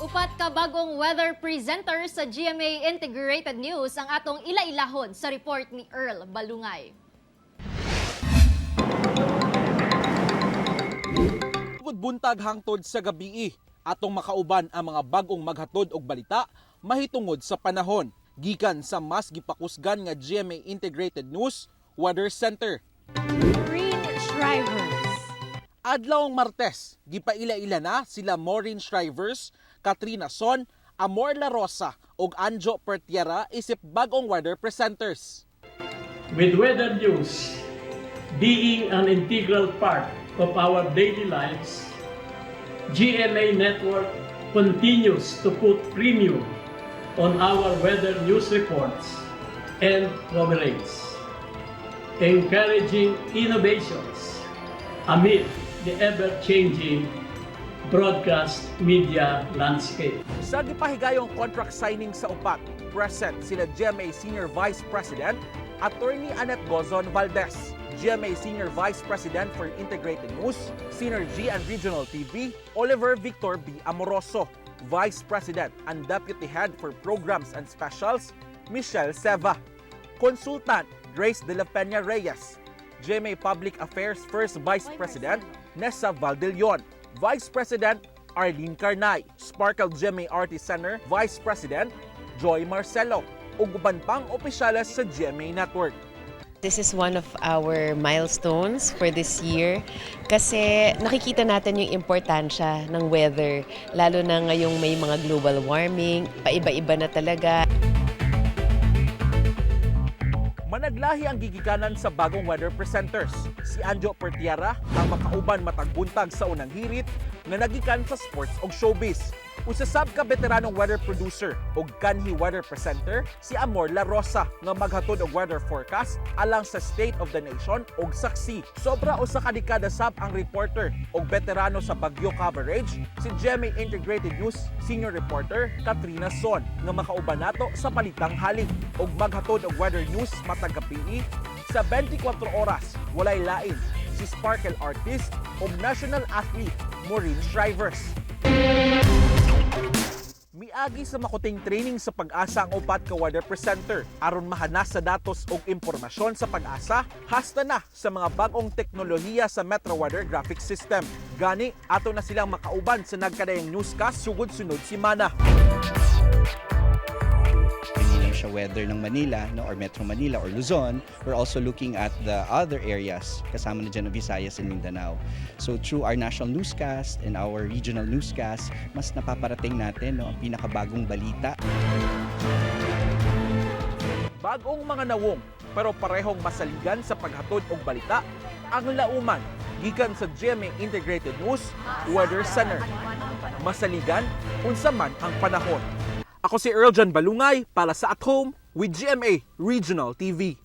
Upat ka bagong weather presenter sa GMA Integrated News ang atong ila-ilahon sa report ni Earl Balungay. Sugod buntag hangtod sa gabii, atong makauban ang mga bagong maghatod og balita mahitungod sa panahon gikan sa mas gipakusgan nga GMA Integrated News Weather Center. Maureen Shrivers. Adlawng Martes, gipaila-ila na sila Maureen Shrivers, Katrina Son, Amor La Rosa ug Anjo Pertiera isip bagong weather presenters. With weather news being an integral part of our daily lives, GMA Network continues to put premium on our weather news reports and coverage, encouraging innovations amid the ever-changing broadcast media landscape. Sa gipahigayong contract signing sa upat, present sila GMA Senior Vice President Attorney Annette Gozon Valdez, GMA Senior Vice President for Integrated News, Synergy and Regional TV, Oliver Victor B. Amoroso, Vice President and Deputy Head for Programs and Specials, Michelle Seva, Consultant Grace De La Peña Reyes, GMA Public Affairs First Vice President Nessa Valdeleon, Vice President Arlene Carnay, Sparkle GMA Artist Center Vice President Joy Marcelo, ug uban pang opisyales sa GMA Network. This is one of our milestones for this year kasi nakikita natin yung importansya ng weather, lalo na ngayong may mga global warming, paiba-iba na talaga. Managlahi ang gigikanan sa bagong weather presenters. Si Anjo Pertiara ang makauban matag buntag sa unang hirit nga nagikan sa sports ug showbiz. Usa sab ka veteranong weather producer ug kanhi weather presenter si Amor La Rosa nga maghatod og weather forecast alang sa State of the Nation ug Saksi. Sobra usa ka dekada sab ang reporter ug veterano sa bagyo coverage si GMA Integrated News Senior Reporter Katrina Son nga makauban nato sa Balitang Halik ug maghatod og weather news matag gabii sa 24 oras. Walay lain si Sparkle artist ug national athlete Maureen Shrivers. Miagi sa makuting training sa PAGASA ang upat ka weather presenter aron mahanas sa datos ug impormasyon sa PAGASA hasta na sa mga bag-ong teknolohiya sa Metro Weather Graphic System. Gani ato na silang makauban sa nagkadayang newscast sugod sunod semana. Hindi lang siya weather ng Manila, no, or Metro Manila or Luzon. We're also looking at the other areas, kasama na dyan ang Visayas and Mindanao. So through our national newscast and our regional newscast, mas napaparating natin, no, ang pinakabagong balita. Bagong mga nawong pero parehong masaligan sa paghatod og balita ang lauman gikan sa GMA Integrated News Weather Center. Masaligan unsa man ang panahon. Ako si Earl John Balungay para sa At Home with GMA Regional TV.